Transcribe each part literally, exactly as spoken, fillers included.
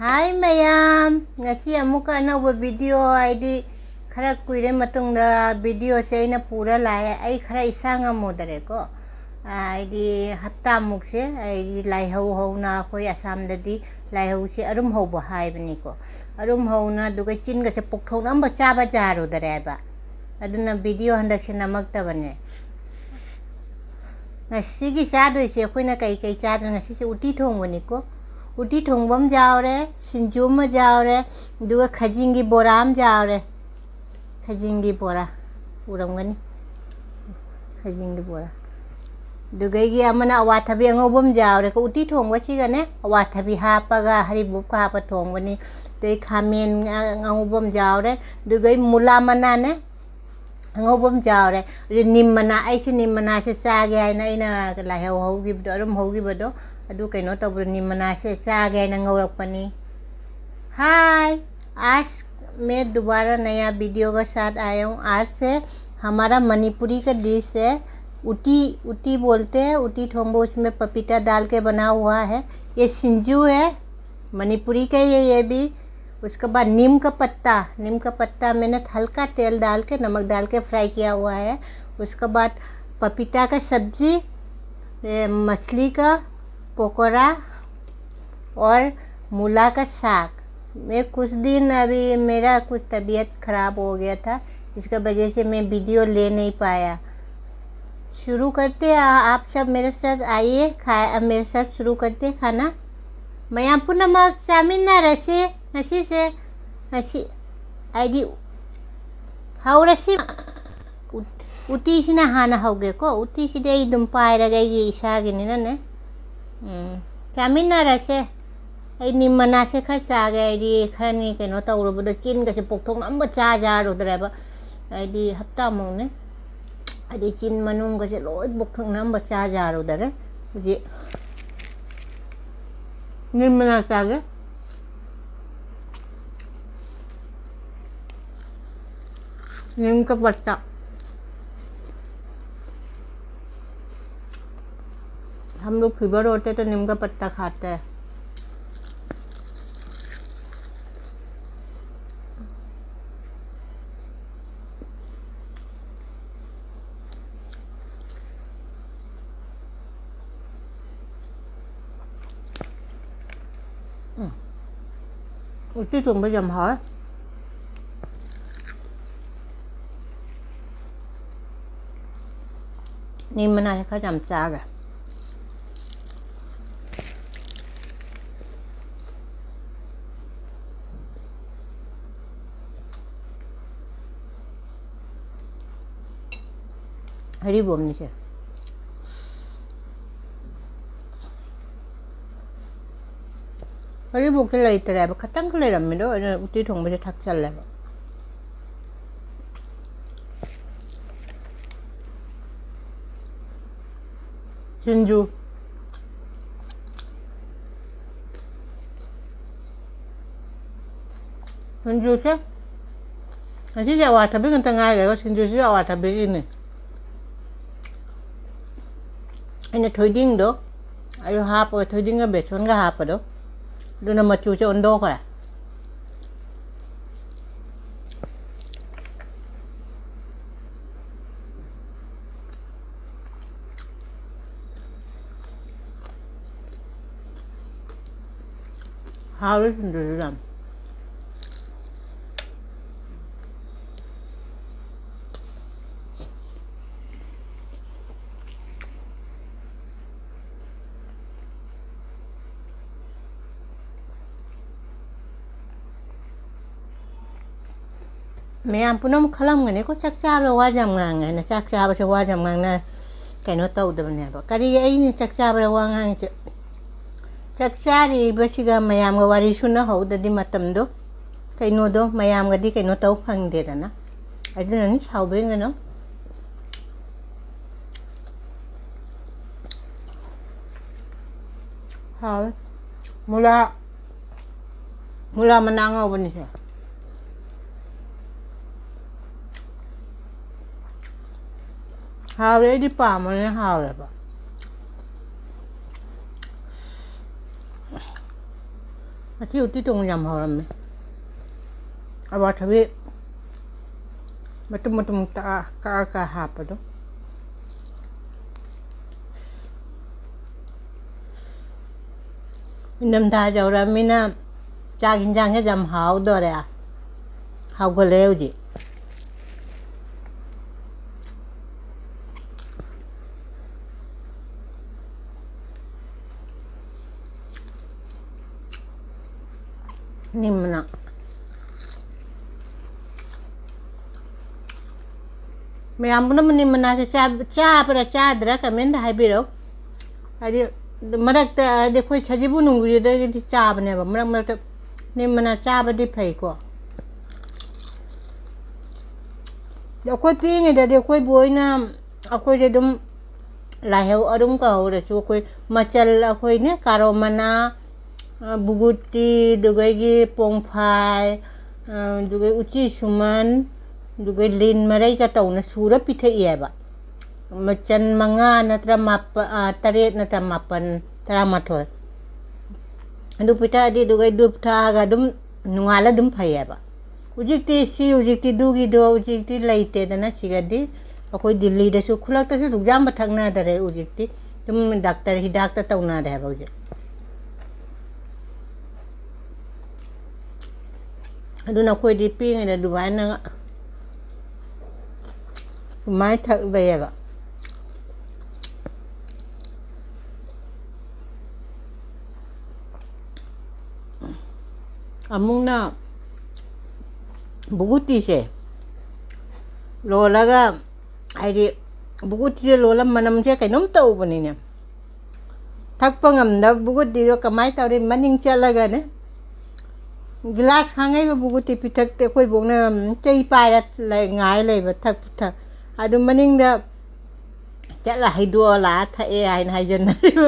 ꯍꯥꯏ ꯃꯌꯥꯝ, ꯉꯁꯤ ꯑꯃꯨꯛꯀ ꯑꯅꯧꯕ ꯚꯤꯗꯤꯑꯣ, ꯍꯥꯏꯗꯤ ꯈꯔ ꯀꯨꯏꯔꯦ ꯃꯇꯨꯡꯗ ꯚꯤꯗꯤꯑꯣꯁꯦ ꯑꯩꯅ ꯄꯨꯔ ꯂꯥꯛꯑꯦ꯫ ꯑꯩ ꯈꯔ ꯏꯁꯥ ꯉꯝꯃꯨꯗꯔꯦꯀꯣ, ꯍꯥꯏꯗꯤ ꯍꯞꯇꯥꯃꯨꯛꯁꯦ ꯑꯩꯗꯤ ꯂꯥꯏꯍꯧ ꯍꯧꯅ, ꯑꯩꯈꯣꯏ ꯑꯁꯥꯝꯗꯗꯤ ꯂꯥꯏꯍꯧꯁꯦ ꯑꯔꯨꯝ ꯍꯧꯕ ꯍꯥꯏꯕꯅꯤꯀꯣ, ꯑꯔꯨꯝ ꯍꯧꯅ, ꯑꯗꯨꯒ ꯆꯤꯟꯒꯁꯦ ꯄꯣꯛꯊꯣꯛꯅ ꯑꯝꯕ ꯆꯥꯕ ꯌꯥꯔꯨꯗꯔꯦꯕ꯫ ꯑꯗꯨꯅ ꯚꯤꯗꯤꯑꯣ ꯍꯟꯗꯛꯁꯦ ꯅꯝꯃꯛꯇꯕꯅꯦ꯫ ꯉꯁꯤꯒꯤ ꯆꯥꯗꯣꯏꯁꯦ ꯑꯩꯈꯣꯏꯅ ꯀꯩ ꯀꯩ ꯆꯥꯗꯣꯏꯅꯣ? ꯉꯁꯤꯁꯦ ꯎꯇꯤ ꯊꯣꯡꯕꯅꯤꯀꯣ꯫ ꯎꯇꯤ ꯊꯣꯡꯕ ꯑꯃ ꯌꯥꯎꯔꯦ, ꯁꯤꯡꯖꯨ ꯑꯃ ꯌꯥꯎꯔꯦ, ꯑꯗꯨꯒ ꯈꯖꯤꯡꯒꯤ ꯕꯣꯔꯥ ꯑꯃ ꯌꯥꯎꯔꯦ꯫ ꯈꯖꯤꯡꯒꯤ ꯕꯣꯔꯥ ꯎꯔꯝꯒꯅꯤ, ꯈꯖꯤꯡꯒꯤ ꯕꯣꯔꯥ꯫ ꯑꯗꯨꯒꯩꯒꯤ ꯑꯃꯅ ꯑꯋꯥꯊꯕꯤ ꯑꯉꯧꯕ ꯑꯃ ꯌꯥꯎꯔꯦꯀꯣ꯫ ꯎꯇꯤ ꯊꯣꯡꯕꯁꯤꯒꯅꯦ ꯑꯋꯥꯊꯕꯤ ꯍꯥꯞꯄꯒ ꯍꯔꯤꯕꯣꯞꯀ ꯍꯥꯞꯄ ꯊꯣꯡꯕꯅꯤ꯫ ꯑꯗꯩ ꯈꯥꯃꯦꯟ ꯑꯉꯧꯕ ꯑꯃ ꯌꯥꯎꯔꯦ꯫ ꯑꯗꯨꯒꯩ ꯃꯨꯂꯥ ꯃꯅꯥꯅꯦ, ꯑꯉꯧꯕ ꯑꯃ ꯌꯥꯎꯔꯦ꯫ ꯑꯗꯨ ꯅꯤꯝ ꯃꯅꯥ, ꯑꯩꯁꯦ ꯅꯤꯝ ꯃꯅꯥꯁꯦ ꯆꯥꯒꯦ ꯍꯥꯏꯅ, ꯑꯩꯅ ꯂꯥꯏꯍꯧ ꯍꯧꯈꯤꯕꯗꯣ, ꯑꯔꯨꯝ ꯍꯧꯈꯤꯕꯗꯣ, ꯑꯗꯨ ꯀꯩꯅꯣ ꯇꯧꯕꯗꯣ, ꯅꯤꯝ ꯃꯅꯥꯁꯦ ꯆꯥꯒꯦ ꯍꯥꯏꯅ ꯉꯧꯔꯛꯄꯅꯤ꯫ हाय, आज मैं दोबारा नया वीडियो के साथ आया हूँ। आज से हमारा मणिपुरी का डिश है उटी। उटी बोलते हैं, उटी ठोंबो, उसमें पपीता डाल के बना हुआ है। ये सिंजू है, मणिपुरी का ये, ये भी। उसके बाद नीम का पत्ता, नीम का पत्ता मैंने हल्का तेल डाल के, नमक डाल के फ्राई किया हुआ है। उसके बाद पपीता का सब्जी, ये मछली का पकौड़ा और मूला का साग। मैं कुछ दिन, अभी मेरा कुछ तबीयत ख़राब हो गया था, इसका वजह से मैं वीडियो ले नहीं पाया। शुरू करते हैं, आप सब मेरे साथ आइए, खा, मेरे साथ शुरू करते हैं खाना। ꯃꯌꯥꯝ ꯄꯨꯝꯅꯃꯛ ꯆꯥꯃꯤꯟꯅꯔꯁꯦ ꯉꯁꯤꯁꯦ꯫ ꯉꯁꯤ ꯍꯥꯏꯗꯤ ꯍꯧꯔꯁꯤ꯫ ꯎꯠ-, ꯎꯇꯤꯁꯤꯅ ꯍꯥꯟꯅ ꯍꯧꯒꯦꯀꯣ꯫ ꯎꯇꯤꯁꯤꯗꯤ ꯑꯩ ꯑꯗꯨꯝ ꯄꯥꯏꯔꯒꯦ, ꯑꯩꯒꯤ ꯏꯁꯥꯒꯤꯅꯤꯅꯅꯦ꯫ ꯎꯝ, ꯆꯥꯃꯤꯟꯅꯔꯁꯦ꯫ ꯑꯩ ꯅꯤꯝ ꯃꯅꯥꯁꯦ ꯈꯔ ꯆꯥꯒꯦ, ꯍꯥꯏꯗꯤ ꯈꯔꯅꯤ ꯀꯩꯅꯣ ꯇꯧꯔꯨꯕꯗꯣ ꯆꯤꯟꯒꯁꯦ ꯄꯣꯛꯊꯣꯛꯅ ꯑꯝꯕ ꯆꯥ ꯌꯥꯔꯨꯗ꯭ꯔꯦꯕ꯫ ꯍꯥꯏꯗꯤ ꯍꯞꯇꯥꯃꯨꯛꯅꯦ, ꯍꯥꯏꯗꯤ ꯆꯤꯟ ꯃꯅꯨꯡꯒꯁꯦ ꯂꯣꯏ ꯄꯣꯛꯊꯣꯛꯅ ꯑꯝꯕ ꯆꯥ ꯌꯥꯔꯨꯗꯔꯦ꯫ ꯍꯧꯖꯤꯛ ꯅꯤꯝ ꯃꯅꯥ ꯆꯥꯒꯦ꯫ नीम का पत्ता, हम लोग फीवर होते तो नीम का पत्ता खाते हैं। ꯎꯝ꯫ ꯎꯇꯤ ꯊꯣꯡꯕ ꯌꯥꯝ ꯍꯥꯎꯋꯦ꯫ ꯅꯤꯝ ꯃꯅꯥꯁꯦ ꯈꯔ ꯌꯥꯝ ꯆꯥꯒꯦ꯫ ꯍꯔꯤꯕꯣꯞꯅꯤꯁꯦ꯫ ꯍꯔꯤꯕꯣꯞꯁꯦ ꯂꯩꯇ꯭ꯔꯦꯕ, ꯈꯇꯪ ꯂꯩꯔꯝꯃꯤꯗꯣ ꯑꯩꯅ ꯎꯇꯤ ꯊꯣꯡꯕꯁꯦ ꯊꯥꯛꯆꯜꯂꯦꯕ꯫ ꯁꯤꯡꯖꯨ꯫ ꯁꯤꯡꯖꯨꯁꯦ ꯉꯁꯤꯁꯦ ꯑꯋꯥꯊꯕꯤ ꯉꯥꯛꯇ ꯉꯥꯏꯔꯦꯕ, ꯁꯤꯡꯖꯨꯁꯤꯁꯨ ꯑꯋꯥꯊꯕꯤꯒꯤꯅꯤ꯫ ꯑꯩꯅ ꯊꯣꯏꯗꯤꯡꯗꯣ ꯑꯩꯁꯨ ꯍꯥꯞꯄꯒ, ꯊꯣꯏꯗꯤꯡꯒ ꯕꯦꯁꯣꯟꯒ ꯍꯥꯞꯄꯗꯣ, ꯑꯗꯨꯅ ꯃꯆꯨꯁꯦ ꯑꯣꯟꯊꯣꯛꯈ꯭ꯔꯦ꯫ ꯍꯥꯎꯔꯦ ꯁꯤꯡꯖꯨꯁꯨ ꯌꯥꯝ꯫ ꯃꯌꯥꯝ ꯄꯨꯝꯅꯃꯛ ꯈꯜꯂꯝꯒꯅꯤꯀꯣ, ꯆꯥꯛ ꯆꯥꯕꯗ ꯋꯥ ꯌꯥꯝ ꯉꯥꯡꯉꯦ ꯍꯥꯏꯅ꯫ ꯆꯥꯛ ꯆꯥꯕꯁꯦ ꯋꯥ ꯌꯥꯝ ꯉꯥꯡꯅ ꯀꯩꯅꯣ ꯇꯧꯗꯕꯅꯦꯕ꯫ ꯀꯔꯤꯒꯤ ꯑꯩꯅ ꯆꯥꯛ ꯆꯥꯕꯗ ꯋꯥ ꯉꯥꯡꯉꯤꯁꯦ? ꯆꯥꯛ ꯆꯥꯔꯤꯕꯁꯤꯒ ꯃꯌꯥꯝꯒ ꯋꯥꯔꯤ ꯁꯨꯅꯍꯧꯗꯗꯤ ꯃꯇꯝꯗꯣ ꯀꯩꯅꯣꯗꯣ ꯃꯌꯥꯝꯒꯗꯤ ꯀꯩꯅꯣ ꯇꯧ ꯐꯪꯗꯦꯗꯅ꯫ ꯑꯗꯨꯅꯅꯤ, ꯁꯥꯎꯕꯤꯒꯅꯨ꯫ ꯍꯥꯎꯋꯦ꯫ ꯃꯨꯂꯥ, ꯃꯨꯂꯥ ꯃꯅꯥ ꯑꯉꯧꯕꯅꯤꯁꯦ꯫ ꯍꯥꯎꯔꯦ, ꯑꯩꯗꯤ ꯄꯥꯝꯕꯅꯤꯅ ꯍꯥꯎꯔꯦꯕ꯫ ꯉꯁꯤ ꯎꯇꯤ ꯊꯣꯡꯕ ꯌꯥꯝ ꯍꯥꯎꯔꯝꯃꯦ꯫ ꯑꯋꯥꯊꯕꯤ ꯃꯇꯨꯝ ꯃꯇꯨꯝ ꯀꯛꯑ ꯀꯛꯑ ꯀꯛꯑ ꯍꯥꯞꯄꯗꯣ꯫ ꯅꯤꯡꯊꯝꯊꯥ ꯌꯧꯔꯛꯑꯃꯤꯅ ꯆꯥꯛ ꯍꯤꯟꯖꯥꯡꯁꯦ ꯌꯥꯝ ꯍꯥꯎꯗꯣꯔꯦ꯫ ꯍꯥꯎꯒꯠꯂꯛꯑꯦ ꯍꯧꯖꯤꯛ꯫ ꯅꯤꯝ ꯃꯅꯥ꯫ ꯃꯌꯥꯝ ꯄꯨꯝꯅꯃꯛ ꯅꯤꯝ ꯃꯅꯥꯁꯦ ꯆꯥ-, ꯆꯥꯕ꯭ꯔꯥ ꯆꯥꯗ꯭ꯔꯥ comment ꯍꯥꯏꯕꯤꯔꯛꯎ꯫ ꯍꯥꯏꯗꯤ, ꯃꯔꯛꯇ, ꯍꯥꯏꯗꯤ, ꯑꯩꯈꯣꯏ ꯁꯖꯤꯕꯨ ꯅꯨꯡꯕꯨꯁꯤꯗꯒꯤꯗꯤ ꯆꯥꯕꯅꯦꯕ꯫ ꯃꯔꯛ ꯃꯔꯛꯇ ꯅꯤꯝ ꯃꯅꯥ ꯆꯥꯕꯗꯤ ꯐꯩꯀꯣ꯫ ꯑꯗꯣ ꯑꯩꯈꯣꯏ ꯄꯤꯛꯏꯉꯩꯗꯗꯤ ꯑꯩꯈꯣꯏ ꯕꯣꯏꯅ ꯑꯩꯈꯣꯏꯁꯦ ꯑꯗꯨꯝ ꯂꯥꯏꯍꯧ ꯑꯔꯨꯝ ꯀꯧꯍꯧꯔꯁꯨ ꯑꯩꯈꯣꯏ ꯃꯆꯜ, ꯑꯩꯈꯣꯏꯅꯦ, ꯀꯥꯔꯣ ꯃꯅꯥ, ꯑ, ꯕꯨꯒꯨꯇꯤ, ꯑꯗꯨꯒꯩꯒꯤ ꯄꯣꯡꯐꯥꯏ, ꯑ, ꯑꯗꯨꯒꯩ ꯎꯆꯤ ꯁꯨꯃꯟ, ꯑꯗꯨꯒꯩ ꯂꯤꯟ ꯃꯔꯩꯒ ꯇꯧꯅ ꯁꯨꯔ ꯄꯤꯊꯛꯏꯑꯕ꯫ ꯃꯆꯜ ꯃꯉꯥ ꯅꯠꯇ꯭ꯔ ꯃꯥꯄ-, ꯑ, ꯇꯔꯦꯠ ꯅꯠꯇ꯭ꯔ ꯃꯥꯄꯟ, ꯇꯔꯥꯃꯥꯊꯣꯏ꯫ ꯑꯗꯨ ꯄꯤꯊꯛꯑꯗꯤ ꯑꯗꯨꯒꯩ ꯙꯨꯞ ꯊꯛꯑꯒ ꯑꯗꯨꯝ ꯅꯣꯡꯉꯥꯜꯂ ꯑꯗꯨꯝ ꯐꯩꯌꯦꯕ꯫ ꯍꯧꯖꯤꯛꯇꯤ ꯁꯤ, ꯍꯧꯖꯤꯛꯇꯤ ꯑꯗꯨꯒꯤꯗꯣ ꯍꯧꯖꯤꯛꯇꯤ ꯂꯩꯇꯦꯗꯅ ꯁꯤꯒꯗꯤ꯫ ꯑꯩꯈꯣꯏ ꯗꯤꯜꯂꯤꯗꯁꯨ ꯈꯨꯂꯛꯇꯁꯨ ꯑꯗꯨꯛ ꯌꯥꯝꯕ ꯊꯛꯅꯗꯔꯦ ꯍꯧꯖꯤꯛꯇꯤ꯫ ꯑꯗꯨꯝ ꯗꯥꯛꯇꯔ ꯍꯤꯗꯥꯛꯇ ꯇꯧꯅꯔꯦ ꯍꯥꯏꯕ ꯍꯧꯖꯤꯛ꯫ ꯑꯗꯨꯅ ꯑꯩꯈꯣꯏꯗꯤ ꯄꯤꯛꯏꯉꯩꯗ ꯑꯗꯨꯃꯥꯏꯅ, ꯑꯗꯨꯃꯥꯏꯅ ꯊꯛꯂꯛꯑꯦꯕ꯫ ꯑꯃꯨꯛꯅ ꯕꯨꯒꯨꯇꯤꯁꯦ ꯂꯣꯜꯂꯒ, ꯍꯥꯏꯗꯤ, ꯕꯨꯒꯨꯇꯤꯁꯦ ꯂꯣꯜꯂ ꯃꯅꯝꯁꯦ ꯀꯩꯅꯣꯝ ꯇꯧꯕꯅꯤꯅꯦ꯫ ꯊꯛꯄ ꯉꯝꯗꯕ ꯕꯨꯒꯨꯇꯤꯗꯣ ꯀꯃꯥꯏꯅ ꯇꯧꯔꯤ? ꯃꯅꯤꯡ ꯆꯠꯂꯒꯅꯦ, ꯒꯤꯂꯥꯁ ꯈꯥꯡꯉꯩꯕ ꯕꯨꯒꯨꯇꯤ ꯄꯤꯊꯛꯇꯦ꯫ ꯑꯩꯈꯣꯏ ꯕꯣꯛꯅ ꯆꯩ ꯄꯥꯏꯔ ꯂꯩ-, ꯉꯥꯏ ꯂꯩꯕ, ꯊꯛꯄ ꯊꯛ-, ꯑꯗꯨ ꯃꯅꯤꯡꯗ ꯆꯠꯂ ꯍꯩꯗꯣꯛꯑ ꯂꯥꯛꯑ ꯊꯛꯑꯦ ꯍꯥꯏꯅ ꯍꯥꯏꯖꯟꯅꯔꯤꯕ꯫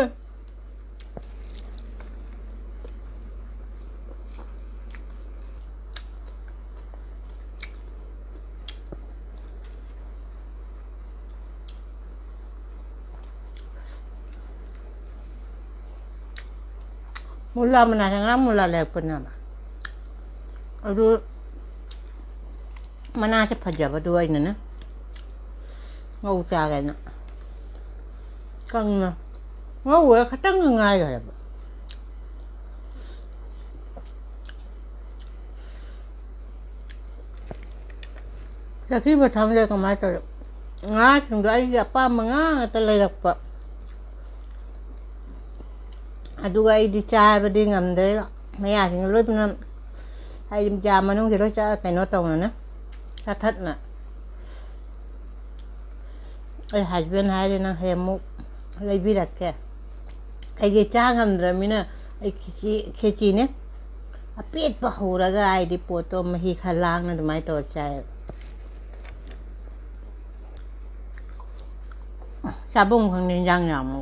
ꯃꯨꯂꯥ ꯃꯅꯥꯁꯦ ꯉꯔꯥꯡ ꯃꯨꯂꯥ ꯂꯩꯔꯛꯄꯅꯦꯕ꯫ ꯑꯗꯨ ꯃꯅꯥꯁꯦ ꯐꯖꯕꯗꯨ ꯑꯩꯅꯅꯦ ꯉꯧ ꯆꯥꯒꯦꯅ ꯀꯪꯅ ꯉꯧꯔꯒ ꯈꯇꯪ ꯉꯥꯏꯈ꯭ꯔꯦꯕ꯫ ꯆꯍꯤ ꯃꯊꯪꯗ ꯀꯃꯥꯏꯅ ꯇꯧꯔꯦ? ꯉꯥꯁꯤꯡꯗꯣ ꯑꯩꯒꯤ ꯑꯄꯥꯝꯕ ꯉꯥ ꯉꯥꯛꯇ ꯂꯩꯔꯛꯄ꯫ ꯑꯗꯨꯒ ꯑꯩꯗꯤ ꯆꯥꯕꯗꯤ ꯉꯝꯗ꯭ꯔꯦ꯫ ꯃꯌꯥꯁꯤꯡꯗꯣ ꯂꯣꯏ ꯄꯨꯝꯅ ꯍꯥꯏꯗꯤ ꯖꯥ ꯃꯅꯨꯡꯁꯦ ꯂꯣꯏ ꯆꯥ-, ꯀꯩꯅꯣ ꯇꯧꯅꯅ, ꯆꯥꯊꯠꯅ꯫ ꯑꯩ husband ꯍꯥꯏꯔꯦ, "ꯅꯪ ꯍꯌꯦꯡ ꯑꯃꯨꯛ ꯂꯩꯕꯤꯔꯛꯀꯦ"꯫ ꯀꯩꯀꯩ ꯆꯥ ꯉꯝꯗ꯭ꯔꯕꯅꯤꯅ ꯑꯩ ꯈꯦꯆꯤ, ꯈꯦꯆꯤꯅꯦ꯫ ꯑꯄꯦꯠꯄ ꯍꯧꯔꯒ ꯍꯥꯏꯗꯤ ꯄꯣꯠꯇꯣ ꯃꯍꯤ ꯈꯔ ꯂꯥꯡꯅ ꯑꯗꯨꯃꯥꯏꯅ ꯇꯧꯔ ꯆꯥꯏꯌꯦꯕ꯫ ꯆꯥꯐꯝ ꯈꯪꯗꯦ ꯏꯟꯖꯥꯡ ꯌꯥꯝꯃ꯫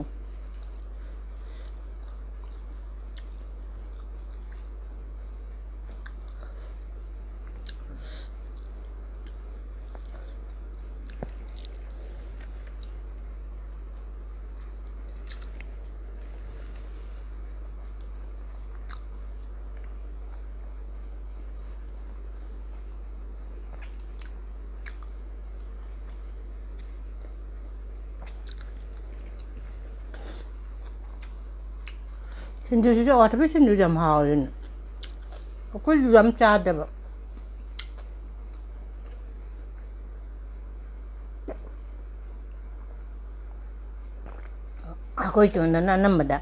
ꯁꯤꯡꯖꯨꯁꯤꯁꯨ ꯑꯋꯥꯊꯕꯤ ꯁꯤꯡꯖꯨꯁꯨ ꯌꯥꯝ ꯍꯥꯎꯋꯦꯅꯦ꯫ ꯑꯩꯈꯣꯏꯁꯨ ꯌꯥꯝ ꯆꯥꯗꯕ꯫ ꯑꯩꯈꯣꯏ ꯆꯣꯟꯗꯅ ꯑꯅꯝꯕꯗ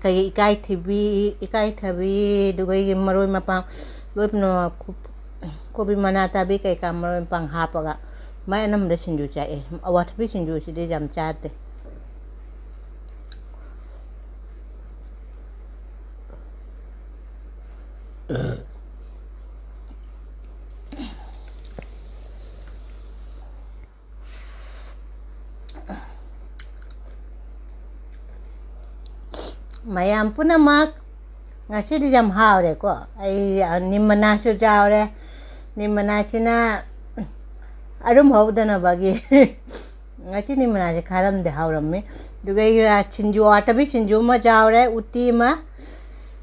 ꯀꯩ ꯏꯀꯥꯏꯊꯤꯕꯤ, ꯏꯀꯥꯏꯊꯕꯤ, ꯑꯗꯨꯒ ꯑꯩꯒꯤ ꯃꯔꯣꯏ ꯃꯄꯥꯡ ꯂꯣꯏ ꯄꯨꯝꯅꯃꯛ ꯀꯣꯕꯤ ꯃꯅꯥ ꯇꯥꯕꯤ ꯀꯩꯀꯥ ꯃꯔꯣꯏ ꯃꯄꯥꯡ ꯍꯥꯞꯄꯒ ꯃꯥꯏ ꯑꯅꯝꯕꯗ ꯁꯤꯡꯖꯨ ꯆꯥꯏ꯫ ꯑꯋꯥꯊꯕꯤ ꯁꯤꯡꯖꯨꯁꯤꯗꯤ ꯌꯥꯝ ꯆꯥꯗꯦ꯫ ꯃꯌꯥꯝ ꯄꯨꯝꯅꯃꯛ ꯉꯁꯤꯗꯤ ꯌꯥꯝ ꯍꯥꯎꯔꯦꯀꯣ꯫ ꯑꯩ, ꯑ, ꯅꯤꯝ ꯃꯅꯥꯁꯨ ꯌꯥꯎꯔꯦ꯫ ꯅꯤꯝ ꯃꯅꯥꯁꯤꯅ ꯑꯔꯨꯝ ꯍꯧꯗꯅꯕꯒꯤ꯫ ꯉꯁꯤ ꯅꯤꯝ ꯃꯅꯥꯁꯦ ꯈꯥꯔꯝꯗꯤ ꯍꯥꯎꯔꯝꯃꯤ꯫ ꯑꯗꯨꯒ ꯑꯩ, ꯑ, ꯁꯤꯡꯖꯨ, ꯑꯋꯥꯊꯕꯤ ꯁꯤꯡꯖꯨ ꯑꯃ ꯌꯥꯎꯔꯦ, ꯎꯇꯤ ꯑꯃ,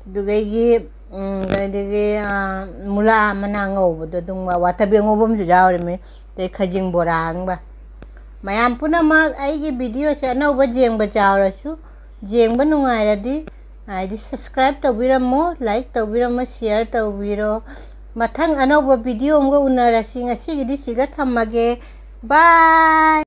ꯑꯗꯨꯒ ꯑꯩꯒꯤ, ꯎꯝ, ꯑꯗꯒꯤ, ꯑ, ꯃꯨꯂꯥ ꯃꯅꯥ ꯉꯧꯕꯗꯣ ꯑꯗꯨꯝ, ꯑꯋꯥꯊꯕꯤ ꯑꯉꯧꯕ ꯑꯃꯁꯨ ꯌꯥꯎꯔꯤꯃꯤ꯫ ꯑꯗꯩ ꯈꯖꯤꯡ ꯕꯣꯔꯥ ꯑꯃꯒ꯫ ꯃꯌꯥꯝ ꯄꯨꯝꯅꯃꯛ ꯑꯩꯒꯤ videoꯁꯦ ꯑꯅꯧꯕ ꯌꯦꯡꯕ ꯌꯥꯎꯔꯁꯨ, ꯌꯦꯡꯕ ꯅꯨꯡꯉꯥꯏꯔꯗꯤ ꯍꯥꯏꯗꯤ subscribe ꯇꯧꯕꯤꯔꯝꯃꯣ, like ꯇꯧꯕꯤꯔꯝꯃꯣ, share ꯇꯧꯕꯤꯔꯣ꯫ ꯃꯊꯪ ꯑꯅꯧꯕ ꯚꯤꯗꯤꯑꯣ ꯑꯃꯒ ꯎꯅꯔꯁꯤ꯫ ꯉꯁꯤꯒꯤꯗꯤ ꯁꯤꯒ ꯊꯝꯃꯒꯦ꯫ ꯕꯥꯏ꯫